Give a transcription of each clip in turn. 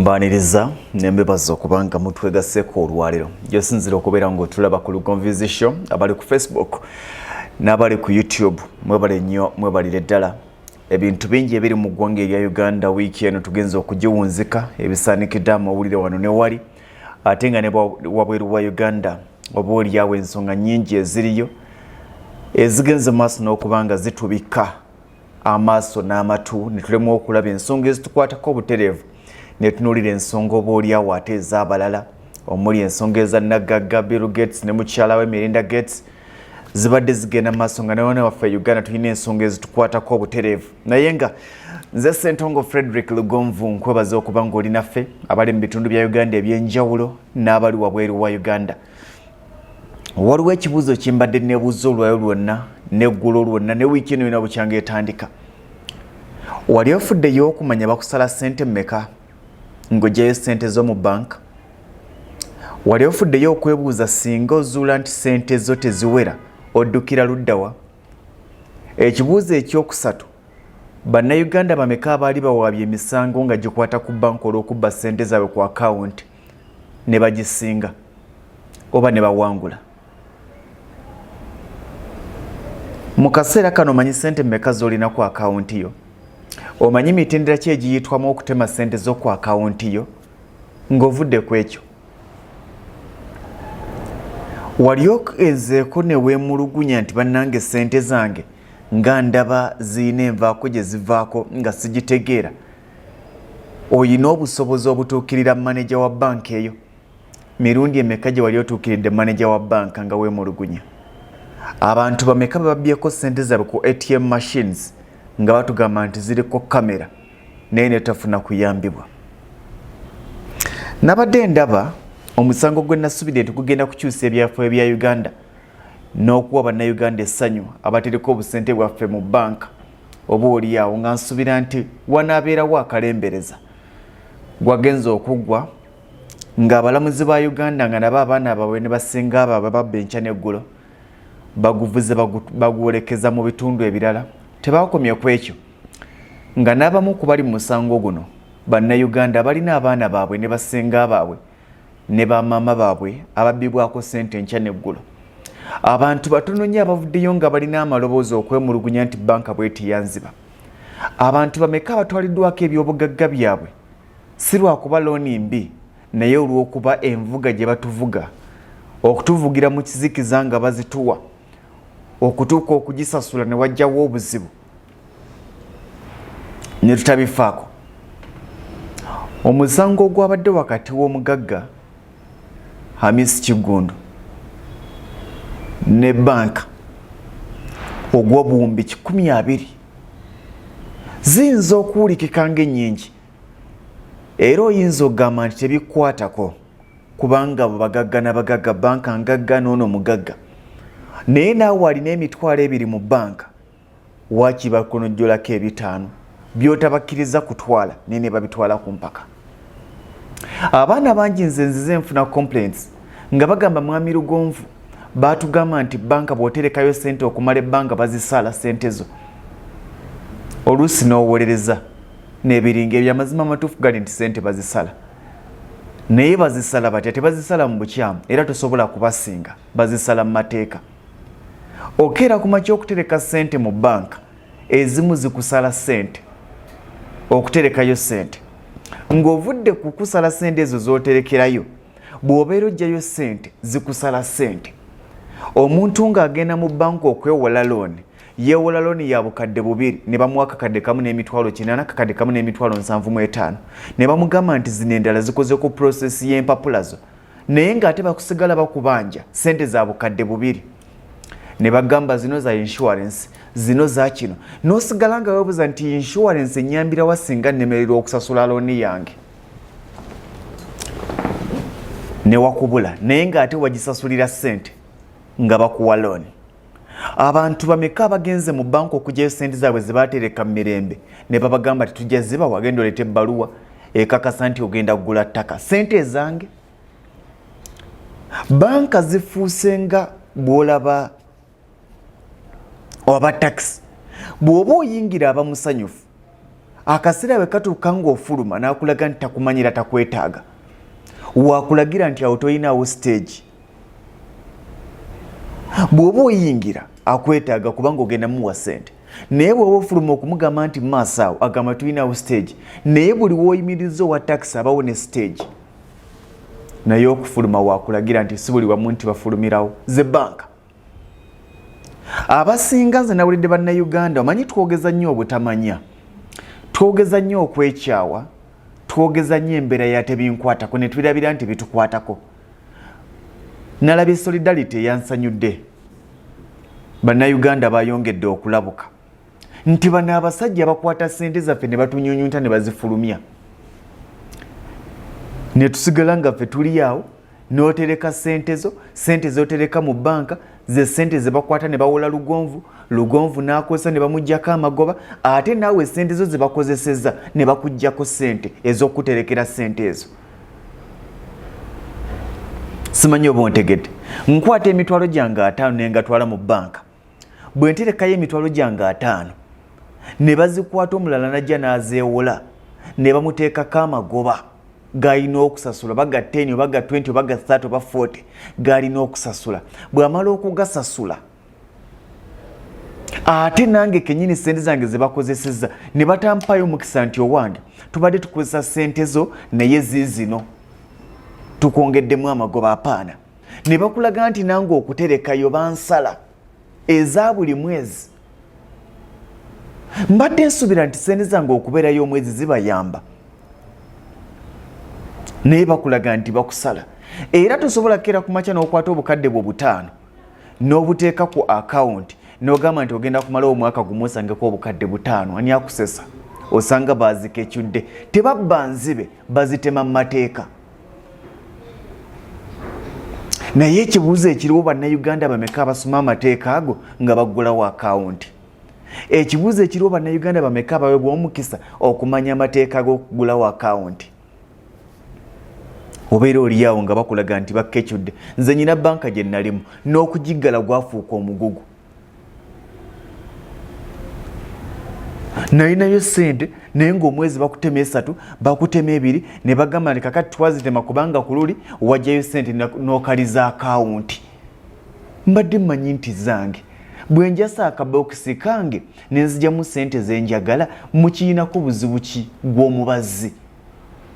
Mbaniriza nembebaza okubanga mutwegaseeko olwaliro. Gyosinzira okubeera ng'otulaba ku Lugonvu's Show, abali ku Facebook n'abali ku YouTube, mwebale nnyo, mwebalire ddala. Ebintu bingi ebiri mu ggwanga erya Uganda wiiki eno tugenza okugiwunzika, ebisaanikidde amawulire wano ne wali, ate nga ne wabweru wa Uganda oba oliawo ensonga nnyingi eziriyo ezigenze maaso n'okuba nga zitubikka amaaso n'amatu ne tulemwa okulaba ensonga ezitukwatako obutereevu, ne tunuulira ensonga oba oliawo ate ez'abalala, omuli ensonga eza naggagga Bill Gates ne mukyala we Melinda Gates zibadde zigenda maaso, nga newana waffe Uganda tulina ensonga ezitukwatako obutereevu. Naye nga nze Ssentongo Frederick Lugonvu, nkwebaza okuba ng'oli naffe, abali mu bitundu bya Uganda ebyenjawulo n'abali wabweru wa Uganda. Waliwo ekibuuzo kimbadde nebuuza olwayo lwonna neggulo lwonna ne wiiki eno yona bukyanga etandika. Wali ofuddeyo okumanya bakusala ssente mmeka ng'oggyayo ssente zo mu banka? Wali ofuddeyo okwebuuza singa ozuula nti ssente zo teziwera oddukira luddawa? Ekibuuzo ekyokusatu, Bannayuganda bameka abaali bawaabye emisango nga gikwata ku banka olw'okubba ssente zaabwe ku akawunti ne bagisinga oba ne bawangula? Mu kaseera kano omanyi ssente mmeka z'olina ku akawunti yo? Omanyi mitendera ki egiyitwamu okutema ssente zo ku akawunti yo? Ng'ovudde ku ekyo, wali okezeeko ne weemulugunya nti bannange ssente zange nga ndaba ziyina envaako gye zivaako nga sigitegeera? Oyina obusobozi obutuukirira maneja wa banka eyo? Mirundi emeka gye wali otuukiridde maneja wa banka nga weemulugunya? Abantu bameka bababbyeko ssente zaabwe ku ATM machines nga batugamba nti ziriko kamera, naye netafuna kuyambibwa? Nabadde ndaba omusango gwe nasubidde nti gugenda kukyusa ebyafaayo bya Uganda n'okuwa Bannayuganda essanyu abatereka obusente bwaffe mu banka, oba oli awo nga nsubira nti wanaabeerawo akalembereza, gwagenza okuggwa ng'abalamuzi ba Uganda, nga nabo abaana baabwe ne basinga abo abababba enkya n'eggulo, baguvuze bagwolekeza mu bitundu ebirala. Tebakomye ku ekyo, nga n'abamu ku bali mu musango guno Bannayuganda balina abaana baabwe ne basenga baabwe ne bamaama baabwe ababbibwako ssente enkya n'eggulo. Abantu batono nnyo abavuddeyo nga balina amaloboozi okwemulugunya nti banka bweti yanziba. Abantu bameka abatwaliddwako ebyobugagga byabwe, si lwakuba looni mbi, naye olw'okuba envuga gye batuvuga okutuvugira mu kizikiza nga bazituwa, okutuuka okugisasula ne wajjawo obuzibu ne tutabifaako? Omusango ogwabadde wakati w'omugagga Hamis Kiggundu ne banka ogw'obuwumbi 120 ziyinza okuwulikika ng'ennyingi, era oyinza okugamba nti tebikwatako kubanga abo bagagga n'abagagga, banka ngagga n'ono mugagga, naye naawe alina 20,000 mu banka, waaki bakunojjolako 5 by'otabakkiriza kutwala, naye ne babitwala ku mpaka. Abaana bangi nze nzize nfuna complaints nga bagamba, "Mwami Lugonvu, baatugamba nti banka bw'oterekayo sente okumala ebbanga bazisala sente zo, oluusi n'owolereza n'ebiringa ebyo." Amazima amatuufu gali nti sente bazisala, naye bazisala batya? Tebazisala mu bukyamu, era tosobola kubasinga, bazisala mu mateeka. Okeera ku makya okutereka sente mu banka, ezimu zikusala sente okuterekayo sente. Ng'ovudde ku kusala sente ezo z'oterekerayo, bw'obeera ojjayo sente zikusala sente. Omuntu ng'agenda mu banka okwewola looni, yeewola looni ya 2000, ne bamuwa 1000 n'emitwalo 800, 1000 n'emitwalo 75, ne bamugamba nti zino endala zikoze ku process y'empapula zo, naye ng'ate bakusigala bakubanja sente za 2000, ne bagamba zino za insurance, zino za kino, n'osigala nga weebuza nti insurance enyambirawa singa nnemererwa okusasula looni yange ne wakubula, naye ng'ate wagisasulira ssente nga bakuwa looni? Abantu bameka abagenze mu banka okugyayo sente zaabwe zebatereka mu mirembe, ne babagamba tetujja ziba, wagenda oleeta ebbaluwa ekakasa nti ogenda kugula ttaka? Sente ezange. Banka zifuuse nga bw'olaba aba takisi, bw'oba oyingira aba musanyufu. Akaseera bwe katuuka ng'ofuluma n'akulaga nti takumanyira, takwetaaga, wakulagira nti awo toyinaawo stage. Bw'oba oyingira akwetaaga kubanga ogenda muwa sente, naye bw'oba ofuluma okumugamba nti maaso awo, agamba tulinawo stage. Naye buli woyimiriza owa takisi abawo ne stage, naye okufuluma wakulagira nti si buli wamu nti bafulumirawo. Ze banka abasinga nze nawulidde Bannayuganda, omanyi twogeza nnyo obutamanya, twogeza nnyo okwekyawa, twogeza nnyo embeera ya tebinkwatako ne twirabira nti bitukwatako. Nalabye solidarity eyansanyudde. Bannayuganda bayongedde okulabuka nti bano abasajja bakwata sente zaffe ne batunyunyunta ne bazifulumya ne tusigala nga ffe tuli awo. N'otereka sente zo, sente zotereka mu banka ze sente ze bakwata ne bawola Lugonvu, Lugonvu n'akozesa ne bamugjako amagoba, ate naawe sente zo ze bakozesezza ne bakugjako sente ez'okuterekera sente ezo. Simanyi oba ontegedde. Nkwata emitwalo gyange 50 ne ngatwala mu banka. Bwe nterekayo emitwalo gyange 50 ne bazikwata, omulala najja n'azeewola ne bamuteekako amagoba galina okusasula, baga 10 oba ga 20 oba ga 30 oba 40 galina okusasula. Bw'amala okugasasula, ate nange kenyini sente zange zebakozeseza ne batampayo omukisa nti owange tubadde tukozesa sente zo naye ziizino tukwongeddemu amagoba, apaana. Ne bakulaga nti nange okuterekayo bansala eza buli mwezi. Mbadde nsuubira nti sente zange okubeerayo omwezi zibayamba, naye bakulaga nti bakusala. Era tosobola kukeera ku makya n'okwata obukadde bwe 5 n'obuteeka ku akawunti n'ogamba nti ogenda kumalawo omwaka gumu osangeko obukadde 5. Ani akusesa? Osanga bazikekyudde. Tebabba nzibe, bazitema mu mateeka. Naye ekibuuzo ekiriwo, Bannayuganda bameka abasoma amateeka ago nga baggulawo akawunti? Ekibuuzo ekiriwo, Bannayuganda bameka abaweebwa omukisa okumanya amateeka g'okugulawo akawunti? Obeera oliawo nga bakulaga nti bakkekyudde. Nze nyina banka gye nalimu n'okugiggala gwafuuka omugugu. Nalinayo sente naye ngaomwezi bakutema 3, bakutema 2, ne bagamba nti kakati twazitema kubanga ku luli wajjayo sente n'okaliza akawunti. Mbadde mmanyi nti zange, bwe njasa akabokisi kange nenzigyamu sente zenjagala, mukiyinako buzibu ki? Gw'omubazi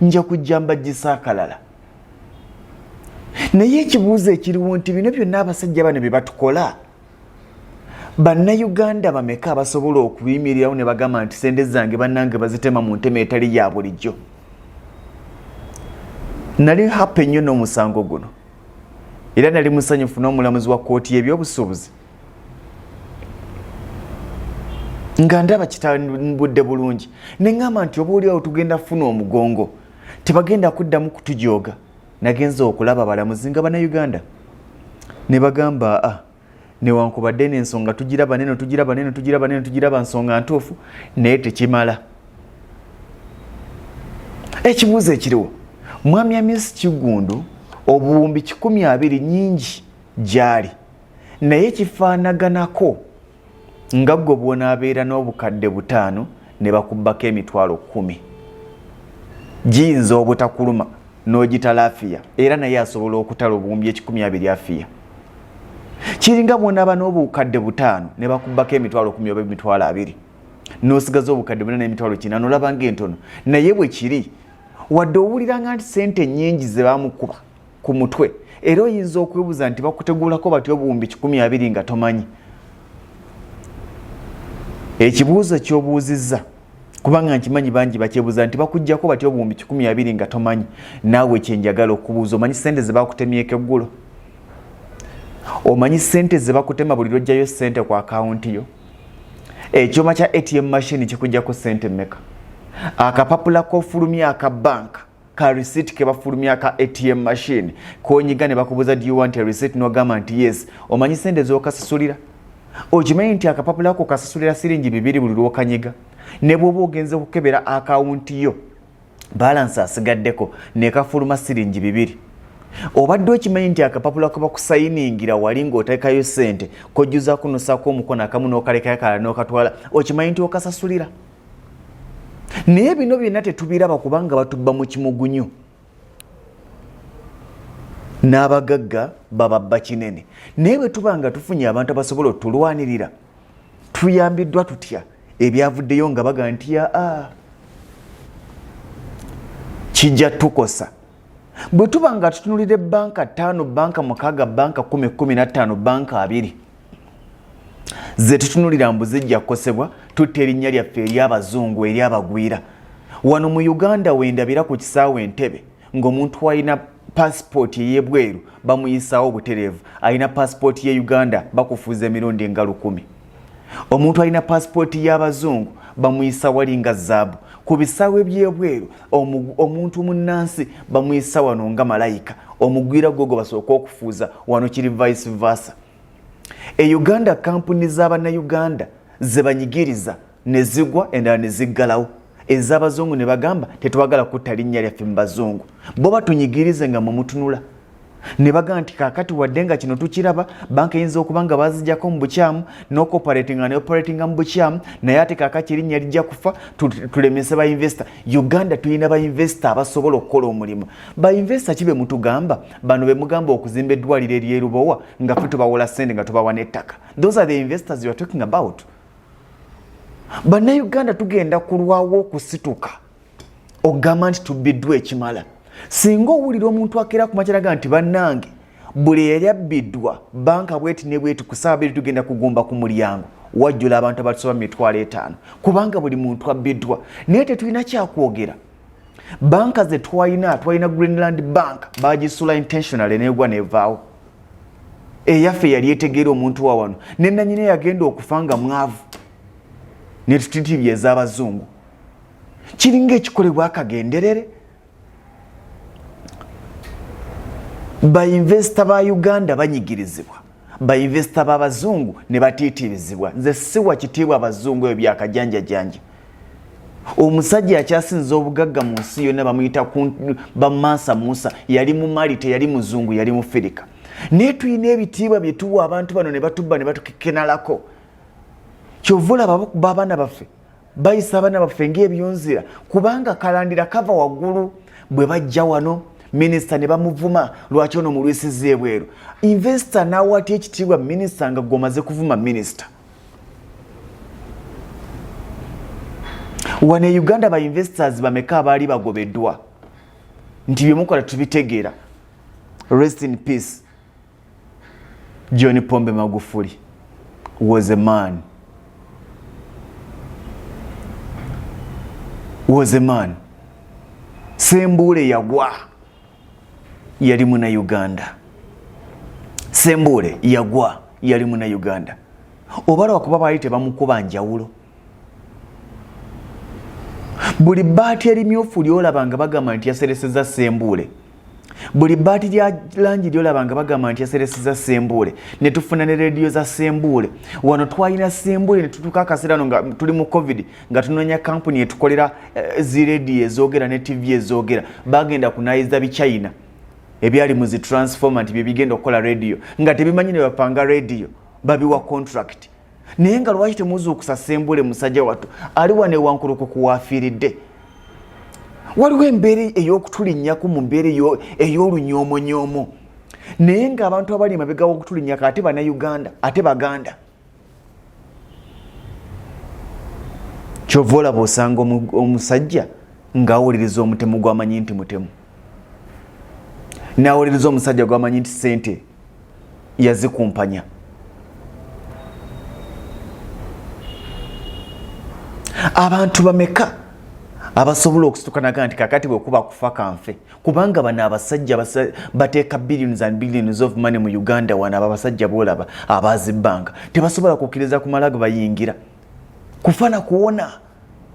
nja kujja mbagisa akalala. Naye ekibuuzo ekiriwo nti bino byonna abasajja bano bye batukola, Bannayuganda bameka abasobola okuyimirirawo ne bagamba nti sente zange bannange bazitema mu ntema etali ya bulijjo? Nali happy nnyo n'omusango guno, era nali musanyufu n'omulamuzi wa kkooti y'ebyobusuubuzi nga ndaba kitambudde bulungi, ne ŋŋamba nti oba oliawo tugenda kufuna omugongo, tebagenda kuddamu kutujooga. Nagenza okulaba abalamuzi nga Bannayuganda ne bagamba, a newankubadde n'ensonga tugiraba neno, tugiraba neno, tugiraba neno, tugiraba nsonga ntuufu, naye tekimala. Ekibuuzo ekiriwo, Mwami Amisi Kigundu, obuwumbi 120 nyingi gyali, naye kifaanaganako nga ggwe bw'onaabeera n'obukadde 5 ne bakubbako emitwalo 10, giyinza obutakuluma n'ogitala afiya, era naye asobola okutala obuwumbi 120 afiya. Kiringa bw'onaaba n'obukadde 5 ne bakubbako emitwalo 10 oba emitwalo 20, n'osigaza obukadde 4 n'emitwalo 800, olaba ng'entono. Naye bwe kiri, wadde owuliranga nti sente nnyingi ze bamukuba ku mutwe, era oyinza okwebuuza nti bakutegulako batya obuwumbi 120 nga tomanyi? Ekibuuzo ky'obuuzizza, kubanga nkimanyi bangi bakyebuuza nti bakugjako batya obuwumbi 120 nga tomanyi. Naawe kyenjagala okubuuza, omanyi sente ze bakutemyeko eggulo? Omanyi sente ze bakutema buli lwojjayo sente ku akawunti yo? Ekyuma kya ATM machine kikugjako sente mmeka? Akapapula k'ofulumya aka banka, ka receipt ke bafulumya ka ATM machine konyiga ne bakubuuza, "Do you want a receipt?" n'ogamba nti yes, omanyi sente z'okasasulira? Okimanyi nti akapapula ako kasasulira siringi 2 buli lw'okanyiga? Ne bw'oba ogenze kukebera akawunti yo balance asigaddeko, nekafuluma siringi 2. Obadde okimanyi nti akapapula ke bakusayiningira wali ng'oteekayo sente, kojjuzaako nosaako omukono akamu n'okalekayo, kalala n'okatwala, okimanyi nti okasasulira? Naye bino byonna tetubiraba kubanga batubba mu kimugunyu, n'abagagga bababba kinene. Naye bwe tuba nga tufunye abantu abasobola otulwanirira, tuyambiddwa tutya? Ebyavuddeyo nga baga nti aa, kijja tukosa. Bwe tuba nga tutunulira ebbanka 5, banka 6, banka 10, 15, banka 20 ze tutunulira mbu zijja kukosebwa, tutta erinnya lyaffe eri abazungu, eri abagwira. Wano mu Uganda wendabira ku kisaawe Entebe ng'omuntu alina pasipooti ey'ebweru bamuyisaawo obutereevu, alina pasipooti ye Uganda bakufuuza emirundi nga 1000. Omuntu alina pasipooti y'abazungu bamuyisa wali nga zaabu. Ku bisaawe by'ebweru omuntu munnansi bamuyisa wano nga malayika, omugwira gwe gwe basooka okufuuza. Wano kiri vice versa. E Uganda kampuni z'abannayuganda ze banyigiriza ne zigwa, endala ne ziggalawo, ez'abazungu ne bagamba tetwagala kutta linnya lyaffe mu bazungu, bo batunyigirize nga mwe mutunula. Ne bagamba nti kaakati wadde nga kino tukiraba, banka eyinza okuba nga bazijjako mu bukyamu n'okuoperatinga ne operatinga mu bukyamu, naye ate kaakati erinnya lijja kufa, tulemese ba investor. Uganda tulina ba investor abasobola okukola omulimu. Ba investor ki be mutugamba? Bano be mugamba okuzimba eddwaliro ery'erubowa nga ffe tubawola ssente, nga tubawa n'ettaka. Those are the investors you are talking about. Bannayuganda tugenda kulwawo okusituka okugamba nti tubbiddwa ekimala. Singa owulira omuntu akeera ku makyalaga nti bannange, buli eyali abbiddwa banka bweti ne bweti, ku ssaawa 2 tugenda kugumba ku mulyango, wajjula abantu abatusoba mu 50,000, kubanga buli muntu abbiddwa. Naye tetulina kyakwogera. Banka ze twalina, twalina Greenland Bank, bagisula intentionally negwa nevaawo. Eyaffe yali etegeera omuntu wa wano, nenanyini yagenda okufa nga mwavu, netutitibya ez'abazungu. Kiringa ekikolebwa akagenderere. Ba investor ba Uganda banyigirizibwa, ba investor b'abazungu ne batiitirizibwa. Nze siwa kitiibwa abazungu ebyo byakajanjajanja. Omusajja akyasinza obugagga mu nsi yonna bamuyita Bamansa Musa, yali mu Mali, teyali muzungu, yali Mufirika. Naye tulina ebitiibwa bye tuwa abantu bano ne batubba ne batukekenalako. Kyova olaba bakuba abaana baffe, bayisa abaana baffe ng'ebyonzira, kubanga kalandira kava waggulu. Bwe bajja wano minisita ne bamuvuma, lwaki ono mulwisiza ebweru? Investor n'awatya ekitiibwa minisita nga gwomaze kuvuma minisita? Wano e Uganda ba investors bameka abaali bagobeddwa nti byemukola tubitegeera? Rest in peace John Pombe Magufuli was a man, was a man. Sembuule yagwa, yali muna Uganda. Sembuule yagwa, yali muna Uganda. Oba lwakuba baali tebamukuba njawulo. Buli bbaati erimyufu lyolaba nga bagamba nti yasereseza Sembuule, buli bbaati lya langi lyolaba nga bagamba nti yasereseza Sembuule. Ne tufuna ne rediyo za Sembuule. Wano twalina Sembuule, ne tutuuka akaseera no nga tuli mu COVID, nga tunoonya kampuni etukolera zi rediyo ezoogera ne TV ezoogera. Bagenda kunayiza Bichina ebyali mu zi transformer nti byebigenda okukola rediyo, nga tebimanyi ne bapanga rediyo, babiwa contract. Naye nga lwaki temuzuukusa Sembule? Musajja wattu ali wano ewankulukuku waafiiridde. Waliwo embeera ey'okutulinnyako mu mbeera ey'olunyomonyoomo, naye ng'abantu abali emabega w'okutulinnyako ate Bannayuganda, ate Baganda. Kyova olaba osanga omusajja ng'awuliriza omutemu gw'amanyi nti mutemu, n'awuliriza omusajja gw'amanyi nti sente yazikumpanya. Abantu bameka abasobola okusituka naga nti kakati bwekuba kufa kanfe? Kubanga bano abasajja bateeka billions and billions of money mu Uganda wano. Abo abasajja boolaba abazibbanga tebasobola kukkiriza kumala ge bayingira kufa na kuwona.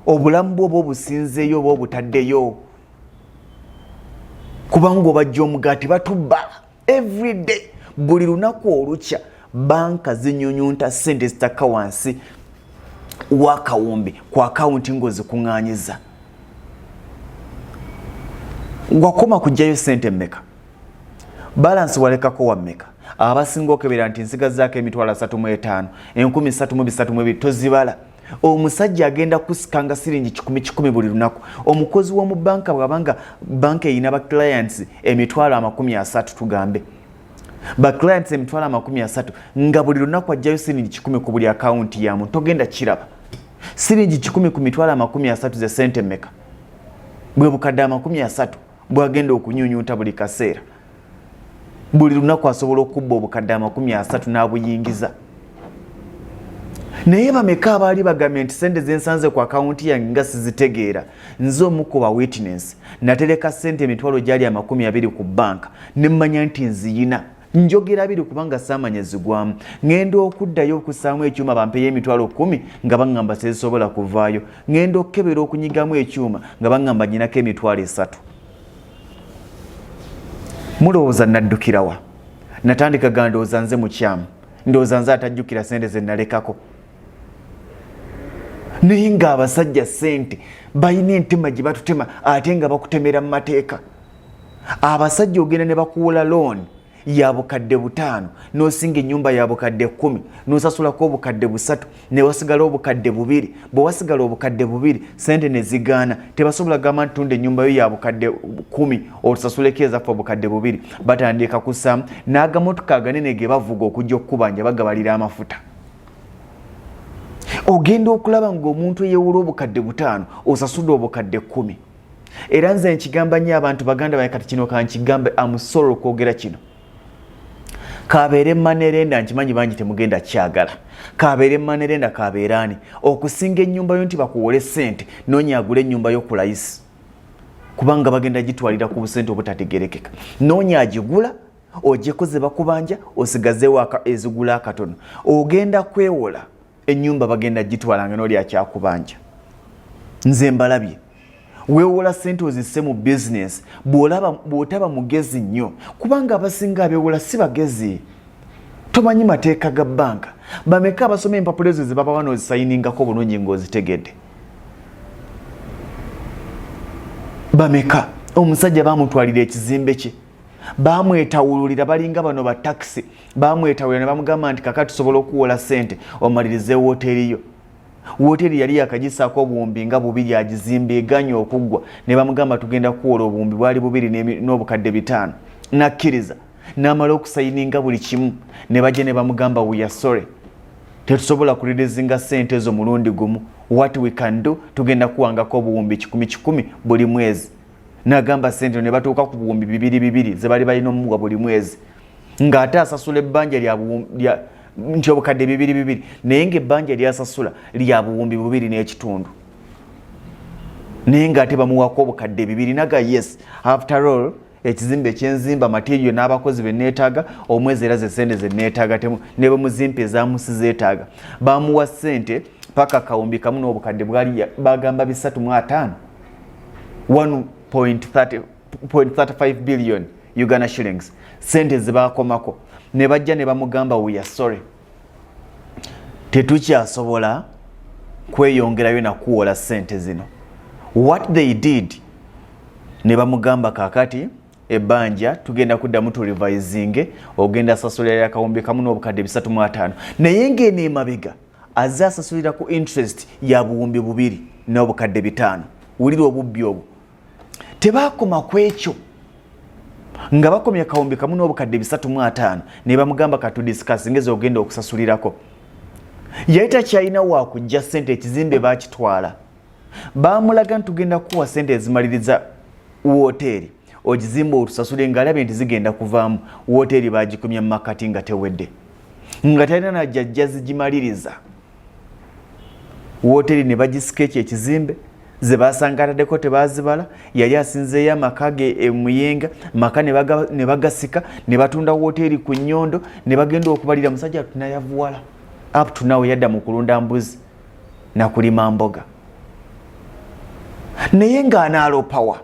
Obulamu bwo oba obusinzeeyo oba obutaddeyo, kubanga obajja omugaati. Batubba everyday, buli lunaku olukya. Banka zinyunyunta sente zitakka wansi wakawumbi ku akawunti ng'ozikuŋŋaanyiza. Wakoma kugjayo sente mmeka? Balance walekako wa mmeka? Abasinga okebera nti nsigazaako 350,332, tozibala. Omusajja agenda kusikanga siringi kikumi kikumi buli lunaku. Omukozi w'omu banka bw'abanga banka erina ba clients 300,000, tugambe ba clients 300,000, nga buli lunaku ajjayo siringi 100 ku buli akawunti ya muntu, togenda kiraba. Siringi 100 ku 300,000 ze sente mmeka? Bwe bukadde 30 bwagenda okunyunyunta buli kaseera. Buli lunaku asobola okubba obukadde 30 n'abuyingiza. Naye bameka abaali bagambye nti sente zensanze ku akawunti yange nga sizitegeera? Nze omu ku ba witness, natereka sente emitwalo gyali 20 ku banka, nemmanya nti nziyina. Njogera 20 kubanga saamanya zigwamu. Ŋŋenda okuddayo okussaamu ekyuma bampeyo 10,000, nga baŋŋamba tezisobola kuvaayo. Ŋŋenda okukebera okunyigamu ekyuma, nga baŋŋamba nyinako 30,000. Mulowooza naddukirawa? Natandika ga ndowooza nze mukyamu, ndowooza nze atajjukira sente ze nalekako. Naye ng'abasajja sente balina entema gye batutema, ate nga bakutemera mu mateeka. Abasajja ogenda ne bakuwola looni ya 5000, n'osinga ennyumba ya 10,000, n'osasulako 3,000, ne wasigala 2,000. Bwe wasigala 2,000, sente ne zigaana. Tebasobola gamba nti tunda ennyumba yo ya 10,000 otusasuleko ezaffe 2,000. Batandika kusaamu n'agamotoka aganene ge bavuga okujja okukubanja, bagabalira amafuta. Ogenda okulaba ng'omuntu eyewola 5,000 osasudde 10,000. Era nze nkigamba nnyo abantu, baganda bange, kati kino kankigambe, amusolo okwogera kino, kabeere money lender, nkimanyi bangi temugenda kyagala, kabeere money lender, kabeere ani, okusinga ennyumba yo nti bakuwole sente, noonya agula ennyumba yo ku layisi, kubanga bagenda gitwalira ku busente obutategerekeka. Noonya agigula, ogyeko ze bakubanja, osigazeewo ezigula akatono. Ogenda kwewola ennyumba, bagenda gitwalanga nooli akyakubanja. Nze mbalabye, weewola sente ozisse mu bizinesi, bw'otaba mugezi nnyo, kubanga abasinga abeewola si bagezi, tomanyi mateeka ga banka. Bameka abasoma empapula ezo ze babawa n'ozisayiningako obulungi ng'ozitegedde? Bameka? Omusajja bamutwalira ekizimbe kye, bamwetawululira, balinga bano ba takisi, bamwetawulira ne bamugamba nti kaka tusobola okuwola sente omalirize woteeri yo. Woteeri yali yakagisaako obuwumbi nga 2, agizimba eganya okuggwa, ne bamugamba tugenda kuwola obuwumbi bwali 2 n'obukadde 500. Nakkiriza, n'amala okusayininga buli kimu, ne bajja ne bamugamba, "We are sorry, tetusobola kureleasinga sente ezo mulundi gumu. What we can do, tugenda kuwangako obuwumbi kikumi kikumi buli mwezi." Nagamba sente, ne batuuka ku buwumbi bibiri bibiri ze bali balina omuwa buli mwezi, ng'ate asasula ebbanja lya nti obukadde bibiri bibiri, naye ng'ebbanja lyasasula lya buwumbi bubiri n'ekitundu, naye ng'ate bamuwako obukadde 2. Naga yes, after all ekizimbe ekyenzimba, material n'abakozi beneetaaga omwezi, era ze sente zeneetaaga, ne bwe muzimpa ezaamu sizeetaaga. Bamuwa sente paka kawumbi kamu n'obukadde bwali bagamba 350, 1.35 billion Uganda shillings, sente zebakomako. Ne bajja ne bamugamba, "We are sorry, tetukyasobola kweyongerayo nakuwola sente zino." What they did, ne bamugamba kakati ebbanja tugenda kuddamu turevisinge, ogenda sasulira akawumbi kamu n'obukadde 350, naye ng'eno emabega azze asasulira ku interest ya 2,500. Wulira obubbi obwo. Tebakoma ku ekyo, nga bakomye akawumbi kamu n'obukadde 350, ne bamugamba katudiscussinge zogenda okusasulirako. Yali takyalina wakujja sente, ekizimbe bakitwala. Bamulaga nti tugenda kukuwa sente ezimaliriza woteeri, ogizimba otusasule, ngaalabye nti zigenda kuvaamu. Woteeri bagikomya mu makati nga tewedde, nga talina najjajja zigimaliriza woteeri, ne bagisika ekyo ekizimbe. Ze basanga ataddeko tebazibala. Yali asinzeeyo amaka ge emuyenga maka, ne bagasika, ne batunda woteeri ku nnyondo, ne bagenda okubalira musajja tunayavuwala. Up to now yadda mu kulunda mbuzi nakulima mboga, naye ng'anaalopawa,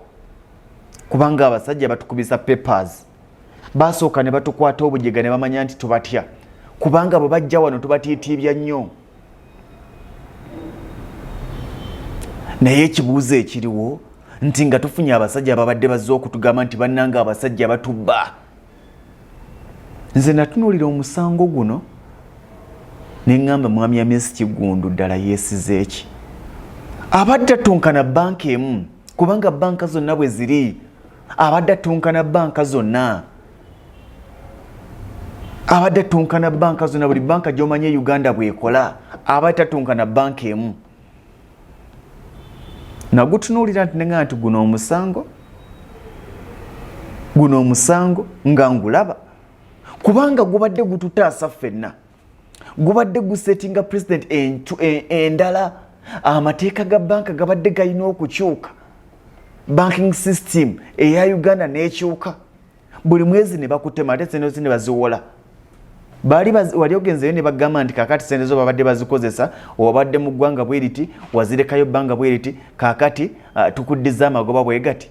kubanga abasajja batukubisa papers. Basooka ne batukwata obujega ne bamanya nti tubatya, kubanga bwe bajja wano tubatiitiibya nnyo. Naye ekibuuzo ekiriwo nti nga tufunye abasajja ababadde bazze okutugamba nti bannanga abasajja batubba. Nze natunuulira omusango guno. Neŋŋamba Mwami Amisi Kiggundu ddala yeesize ki? Abadde atunkana banka emu, kubanga banka zonna bwe ziri, abadde atunkana banka zonna, abadde atunkana banka zonna, buli banka gy'omanyi e Uganda bw'ekola, abadde tatunkana banka emu. Nagutunuulira nti neŋŋamba nti guno omusango, guno omusango nga ngulaba, kubanga gubadde gututaasa ffenna, gubadde gusetinga president endala. Amateeka ga banka gabadde galina okukyuka, banking system eya Uganda n'ekyuka, buli mwezi ne bakutema, ate sente zo ne baziwola. Baali wali ogenzeyo ne bagamba nti kakati sente zo babadde bazikozesa, obadde mu ggwanga bweriti, wazirekayo bbanga bweriti, kakati tukuddiza amagoba bwe gati,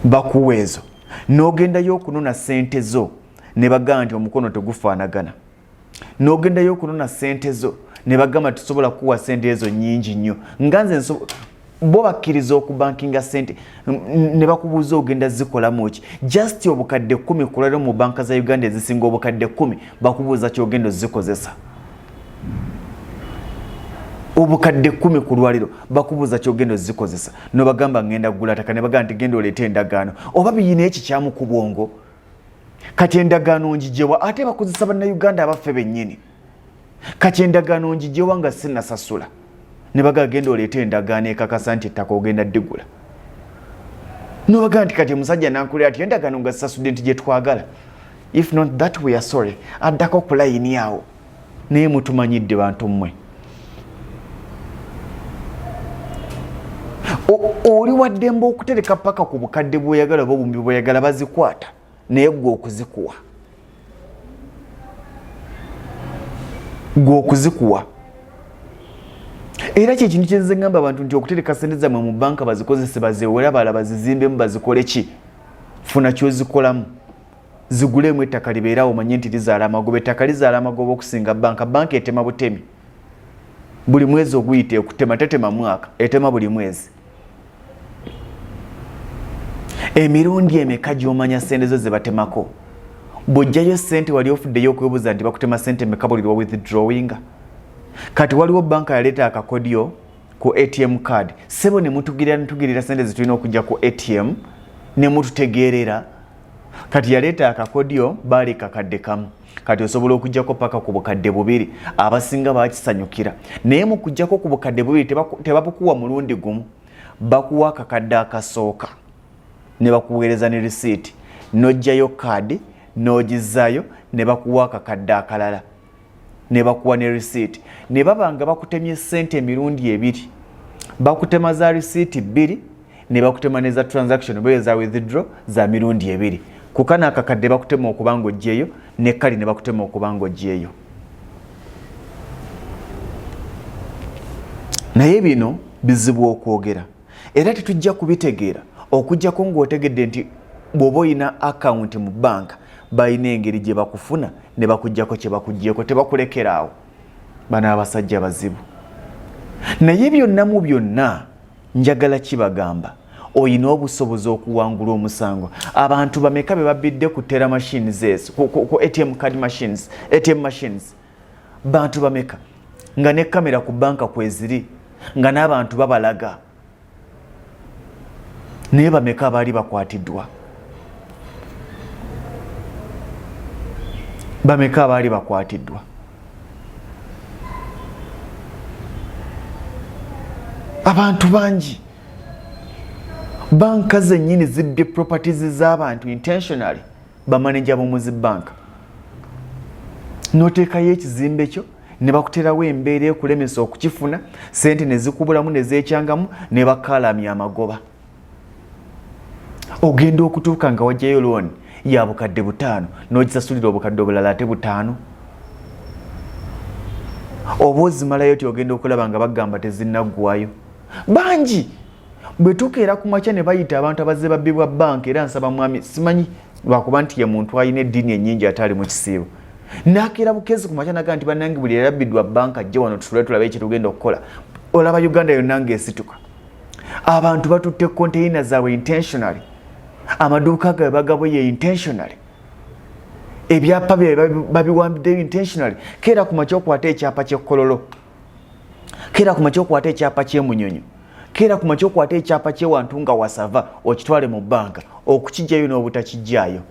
bakuwa ezo. N'ogendayo okunona sente zo ne bagamba nti omukono tegufaanagana. N'ogendayo okunona sente zo ne bagamba tusobola kuwa sente ezo nyingi nnyo, nga nze bo bakkiriza okubankinga sente ne bakubuuza ogenda zikolamu ki. Just obukadde 10 kulwaliro mu banka za Uganda ezisinga obukadde 10 bakubuuza kyogenda ozikozesa. Obukadde 10 ku lwaliro bakubuuza kyogenda ozikozesa, nobagamba ngenda kugula ttaka, ne bagamba nti genda oleete endagaano. Oba biyina ekikyamu ku bwongo? Kati endagaano ngijewa? Ate bakozesa Bannayuganda abaffe bennyini. Kati endagaano ngijewa nga sinasasula? Ne bagamba genda oleete endagaano ekakasa nti ettaka ogenda ddigula. Nobagaa nti kati omusajja nankulira ati endagaano nga sisasudde nti gyetwagala, if not that we are sorry, addako ku layini awo. Naye mutumanyidde bantu mmwe, oli waddembe okutereka paka ku bukadde bw'oyagala oba obumbi bw'oyagala, bazikwata, naye gwe okuzikuwa, gwe okuzikuwa. Era kyekintu kyenze ngamba abantu nti okutereka sente zammwe mu banka bazikozese, bazewole abalala, bazizimbemu, bazikole ki, funa kyozikolamu, zigulemu ettaka libeerawo, omanye nti lizaala amagoba. Ettaka lizaala amagoba okusinga banka. Banka etema butemi buli mwezi oguyita, ekutema, tetema mwaka, etema buli mwezi. Emirundi emeka gy'omanya sente zo ze batemako bw'ojjayo sente? Wali ofuddeyo okwebuuza nti bakutema sente meka buli lwa withdrawinga? Kati waliwo banka yaleeta akakodyo ku ATM card, sebo, ne mutugirira netugirira sente zetulina okujja ku ATM ne mututegeerera. Kati yaleeta akakodyo, baali kakadde kamu, kati osobola okujjako paka ku bukadde 2. Abasinga bakisanyukira, naye mu kujjako ku bukadde 2 tebabukuwa mulundi gumu. Bakuwa akakadde akasooka ne bakuweereza ne risiiti, n'ojjayo kaadi n'ogizaayo, ne bakuwa akakadde akalala ne bakuwa ne risiiti, ne baba nga bakutemye ssente emirundi ebiri. Bakutema za risiiti bbiri, ne bakutema neza transaction oba eza withdraw za mirundi ebiri. Ku kano akakadde bakutema okuba nga oggyeyo, ne kali ne bakutema okuba nga oggyeyo. Naye bino bizibu okwogera, era tetujja kubitegeera okujjako ng'otegedde nti bw'oba olina akawunti mu banka, balina engeri gye bakufuna ne bakuggyako kye bakuggyeko, tebakulekeraawo. Bano abasajja bazibu. Naye byonna mu byonna njagala kibagamba, oyina obusobozi okuwangula omusango. Abantu bameka be babbidde ku teller machines ezo, ku ATM card machines, ATM machines? Bantu bameka nga ne kamera ku banka kweziri, nga n'abantu babalaga, naye bameka abaali bakwatiddwa? Bameka abaali bakwatiddwa? Abantu bangi. Banka zennyini zibbye properties z'abantu intentionally. Bamaneja b'omuzi banka, noteekayo ekizimbe kyo ne bakuterawo embeera ekulemesa okukifuna, sente ne zikubulamu ne zeekyangamu ne bakaalamya amagoba. Ogenda okutuuka nga wajjayo looni ya bukadde 5, n'ogisasulira obukadde obulala ate 5, oba ozimalayo ti ogenda okulaba nga bagamba tezinnaggwayo. Bangi bwe tukeera ku makya ne bayita abantu abazze babbibwa banka. Era nsaba mwami, simanyi lwakuba nti ye muntu alina eddiini ennyingi ate ali mu kisiibo, nakeera bukezi ku makya naga nti bannange, buli erabbiddwa banka ajje wano tutule tulabe ekyetugenda okukola. Olaba Uganda yonna ng'esituka, abantu batutte konteyina zaabwe intentionally, amaduuka gaabwe bagaboye intentionally. Ebyapa byabwe babiwambiddeyo intentionally. Keera ku makya okwate ekyapa ky'e Kololo, keera ku makya okwate ekyapa ky'e Munyonyo, keera ku makya okwate ekyapa ky'ewantu nga wasava, okitwale mu banka okukijjayo n'obutakijjaayo,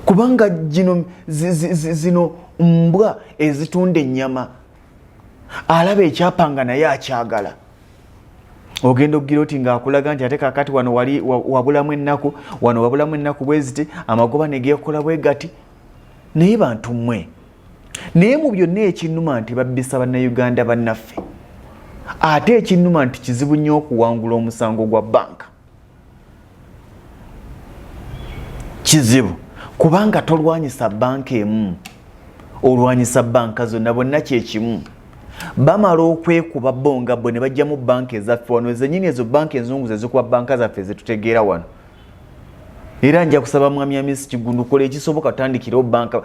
kubanga gino zino mbwa ezitunda ennyama. Alaba ekyapa nga naye akyagala, ogenda okugira oti ngaakulaga nti ate kakati wano wali wabulamu ennaku, wano wabulamu ennaku bweziti, amagoba negekola bwe gati. Naye bantu mmwe, naye mu byonna ekinnuma nti babbisa Bannayuganda bannaffe, ate ekinnuma nti kizibu nnyo okuwangula omusango gwa banka. Kizibu kubanga tolwanyisa banka emu, olwanyisa banka zonna, bonna kyekimu. Bamala okwekuba bo nga bo ne bajjamu banka ezaffe wano zenyini, ezo banka enzungu zezikuba banka zaffe ezetutegeera wano. Era nja kusaba Mwami Amisi Kigundu, kola ekisoboka tutandikirewo banka.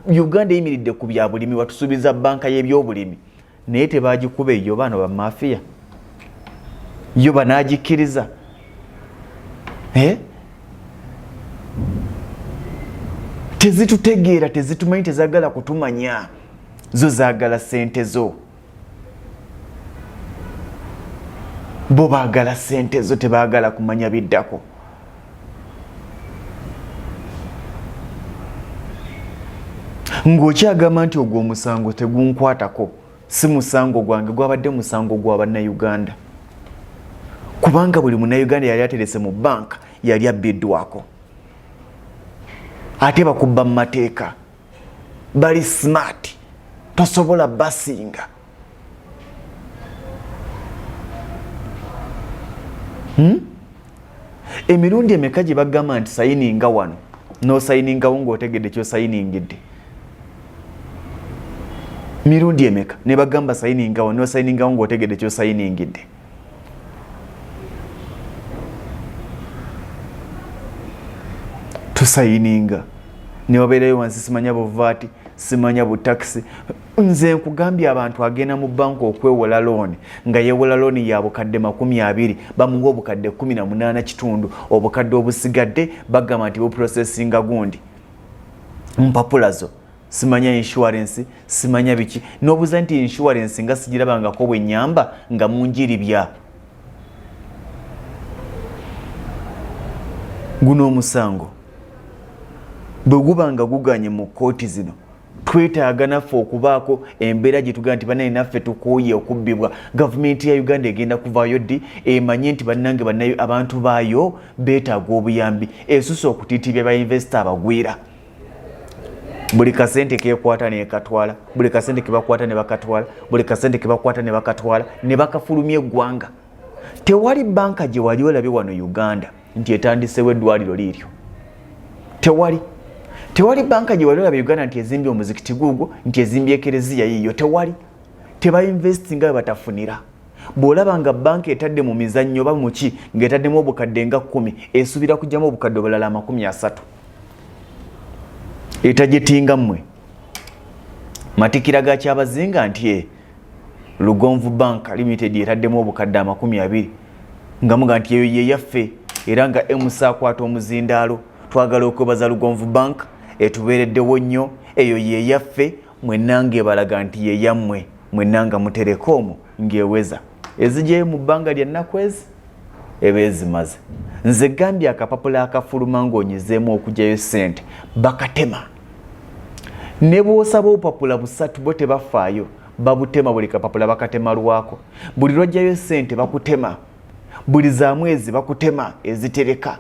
Uganda eyimiridde ku bya bulimi, watusuubiza banka y'ebyobulimi naye tebagikuba. Eyo bano bamafiya yo banagikkiriza, eh? Tezitutegeera, tezitumanyi, tezagala kutumanya, zo zaagala sente zo. Bo baagala sente zo, tebaagala kumanya biddako. Ng'okyagamba nti ogwo omusango tegunkwatako, si musango gwange, gwabadde musango gwa Bannayuganda, kubanga buli Munnayuganda yali aterese mu banka yali abbiddwako. Ate bakubba mu mateeka, bali smart, tosobola basinga. Emirundi emeka gye bagamba nti sayininga wano, n'osayiningawo ng'otegedde kyosayiningidde? Mirundi emeka ne bagamba sayininga wano, n'osayiningawo ng'otegedde kyosayiningidde? Tusayininga ne wabeerayo wansi simanya buvaati, simanya butakisi. Nze nkugambye, abantu agenda mu banka okwewola looni nga yewola looni ya bukadde 20, bamuwa obukadde 18 kitundu, obukadde obusigadde bagamba nti buprosesinga gundi mpapula zo, simanya insurance, simanya biki. Nobuuza nti insurance nga sigirabangako bwenyamba nga munjiri bya guno omusango bwe guba nga guganye mu kkooti zino. Twetaaga naffe okubaako embeera gye tugamba nti banaye naffe tukooye okubbibwa. Gavumenti ya Uganda egenda kuvaayo ddi emanye nti bannange bannayo abantu baayo beetaaga obuyambi, esusa okutiitibya bainvesita abagwira? Buli kasente kekwata nekatwala, buli kasente kebakwata ne bakatwala, buli kasente kebakwata ne bakatwala ne bakafulumya eggwanga. Tewali banka gye wali olabye wano Uganda nti etandisewo eddwaliro liiryo. Tewali, tewali banka gye wali olabye Uganda nti ezimbye omuzikiti guugwo, nti ezimbye ekereziya yiiyo. Tewali. Tebainvestinga we batafunira. Bw'olaba nga banka etadde mu mizannyo oba muki ng'etaddemu obukadde nga 10, esuubira kugyamu obukadde obulala 30. Etajetinga mmwe matikira ga Kyabazinga nti e Lugonvu Bank Limited etaddemu obukadde 20, nga muga nti eyo ye yaffe, era nga emusa akwata omuzindaalo, twagala okwebaza Lugonvu Bank etubeereddewo nnyo, eyo ye yaffe. Mwenna ng'ebalaga nti ye yammwe mwenna, nga mutereka omwo ng'eweza ezigyayo mu bbanga lya nnaku ezi eba ezimaze. Nze gambye, akapapula akafuluma ng'onyizeemu okugyayo ssente bakatema. Ne bw'osaba obupapula busatu, bo tebafaayo, babutema. Buli kapapula bakatema lwako. Buli lwajjayo ssente bakutema, buli za mwezi bakutema ezitereka.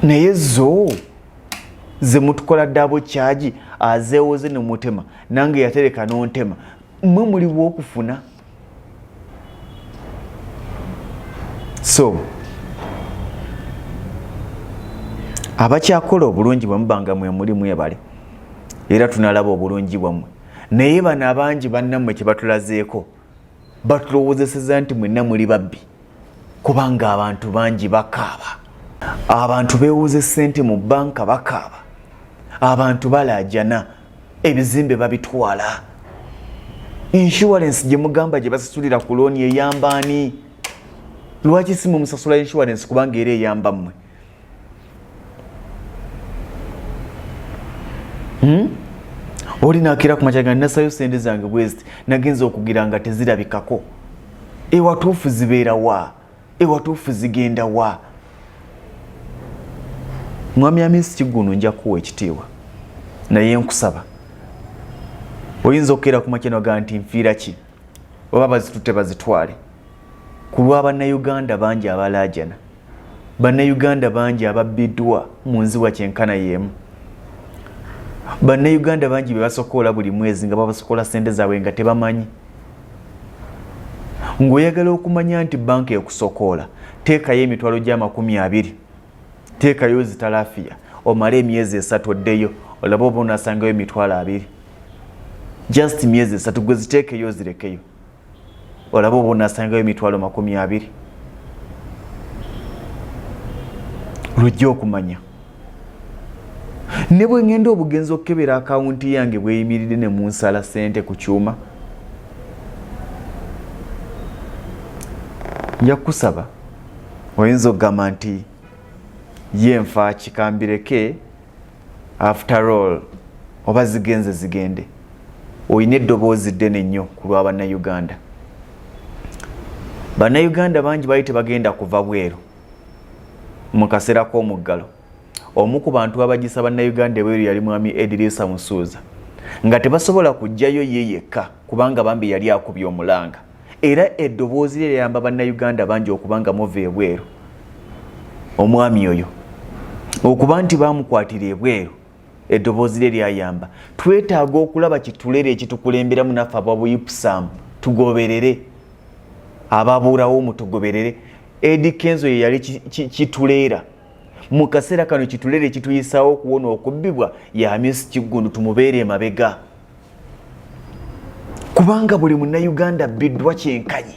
Naye zo ze mutukola double charge, azeewoze ne mutema, nange yatereka n'ontema. Mmwe muliwo okufuna. So abakyakola obulungi bwe muba nga mwe muli, mwebale, era tunalaba obulungi bwammwe. Naye bano abangi bannammwe kye batulazeeko, batulowoozeseza nti mwenna muli babbi, kubanga abantu bangi bakaaba, abantu beewoze ssente mu banka bakaaba, abantu balaajana, ebizimbe babitwala. Insurance gye mugamba gye basasulira ku looni eyamba ani? Lwaki si mumusasula insurance, kubanga era eyamba mmwe? Oli nakira ku makya ga nasayo sente zange bweziti, nagenza okugira nga tezirabikako. Ewatuufu zibeera wa? Ewatuufu zigenda wa? Mwami Amisi Kiggundu, nja kuwa ekitiibwa, naye nkusaba, oyinza okukeera ku makya nogaa nti nfiira ki, oba bazitutte bazitwale ku lwa Bannayuganda bangi abalaajana, Bannayuganda bangi ababbiddwa mu nziwa kyenkana y'emu, Bannayuganda bangi be basokoola buli mwezi nga babasokola sente zaabwe nga tebamanyi. Ng'oyagala okumanya nti banka ekusokoola, teekayo emitwalo gy'amakumi abiri, teekayo zitalafiya, omale emyezi 3, oddeyo olabe oba onaasangayo emitwalo 20. Just myezi 3, gwe ziteekeyo ozirekeyo, olabe oba onaasangayo emitwalo 20, lwojja okumanya. Ne bwe ŋŋenda obugenzi okukebera akawunti yange bweyimiridde ne munsala sente ku kyuma, nja kukusaba. Oyinza okugamba nti ye nfa kikambireke, after all oba zigenze zigende. Olina eddoboozi ddene nnyo ku lwa Bannayuganda. Bannayuganda bangi bali tebagenda kuva bweru mu kaseera k'omuggalo. Omu ku bantu abagisa Bannayuganda ebweru yali Mwami Edirisa Musuuza, nga tebasobola kugjayo ye yekka, kubanga bambi yali akubye omulanga, era eddoboozi lye lyayamba Bannayuganda bangi okuba nga muva ebweru. Omwami oyo okuba nti bamukwatira ebweru, eddoboozi lye lyayamba. Twetaaga okulaba kitulere ekitukulemberamu naffe ababuyipusaamu tugoberere, ababuurawo mutugoberere. Eddy Kenzo ye yali kituleera mu kaseera kano. Kitulere ekituyisaawo okuwona okubbibwa ya Hamis Kiggundu, tumubeere emabega, kubanga buli Munnayuganda abbiddwa kyenkanyi,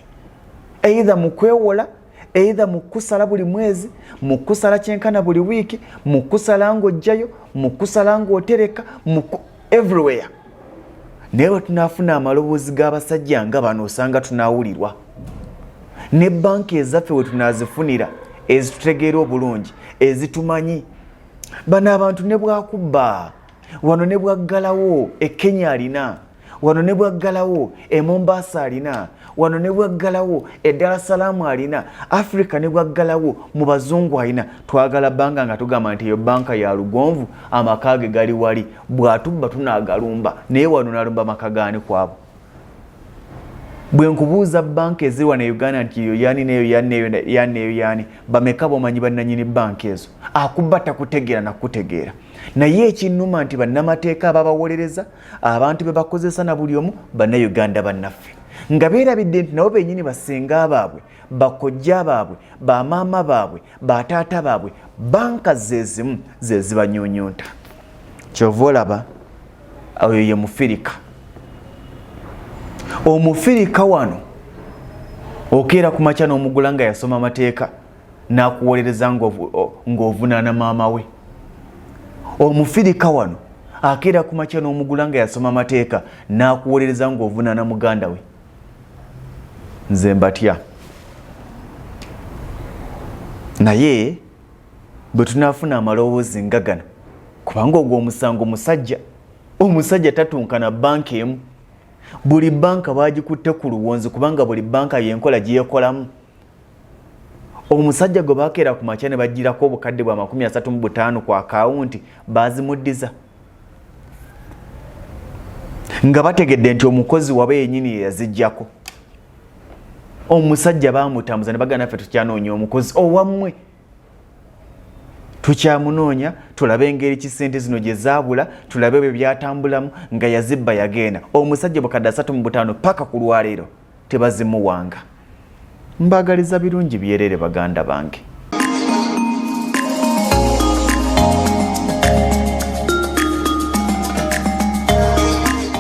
either mu kwewola, either mu kusala buli mwezi, mu kusala kyenkana buli wiiki, mu kusala ng'ojjayo, mu kusala ng'otereka, mu everywhere. Naye bwe tunaafuna amaloboozi g'abasajja nga bano, osanga tunaawulirwa. Ne banka ezaffe we tunaazifunira ezitutegeera obulungi, ezitumanyi, bano abantu ne bwakubba wano ne bwaggalawo e Kenya alina wano, ne bwaggalawo e Mombasa alina wano, ne bwaggalawo e Dar es Salaam alina, Africa ne bwaggalawo mu bazungu alina. Twagala banka nga tugamba nti eyo banka ya Lugonvu, amaka ge gali wali, bw'atubba tunaagalumba. Naye wano nalumba maka gaani kwabo? Bwe nkubuuza banka eziri wano e Uganda nti eyo yani, neyo yani, neyo yani, neyo yani, bameka bomanyi bannanyini banka ezo? Akuba takutegeera nakutegeera. Naye ekinnuma nti bannamateeka ababawolereza, abantu be bakozesa na buli omu Bannayuganda bannaffe, nga beerabidde nti nabo bennyini basenga baabwe, bakojja baabwe, bamaama baabwe, bataata baabwe, banka zezimu ze zibanyunyunta. Kyova olaba oyo ye mufirika. Omufirika wano okeera ku makya n'omugula nga yasoma amateeka, n'akuwolereza ng'ovunaana maama we. Omufirika wano akeera ku makya n'omugula nga yasoma amateeka, n'akuwolereza ng'ovunaana muganda we. Nze mbatya, naye bwe tunaafuna amaloboozi nga gano, kubanga ogwo omusango musajja, omusajja tatunkana banka emu, buli banka bagikutte ku luwonzi, kubanga buli banka yenkola gyekolamu. Omusajja gwe bakeera ku makya ne bagirako obukadde bwa 35 ku akawunti, bazimuddiza nga bategedde nti omukozi waba yenyini yeyazijjako. Omusajja bamutambuza ne bagamba, naffe tukyanoonya omukozi owammwe, tukyamunoonya, tulabe engeri kisente zino gye zaabula, tulabe bwe byatambulamu nga yazibba yagenda. Omusajja bukadde 35 paka ku lwaleero tebazimuwanga. Mbagaliza birungi byerere, baganda bange.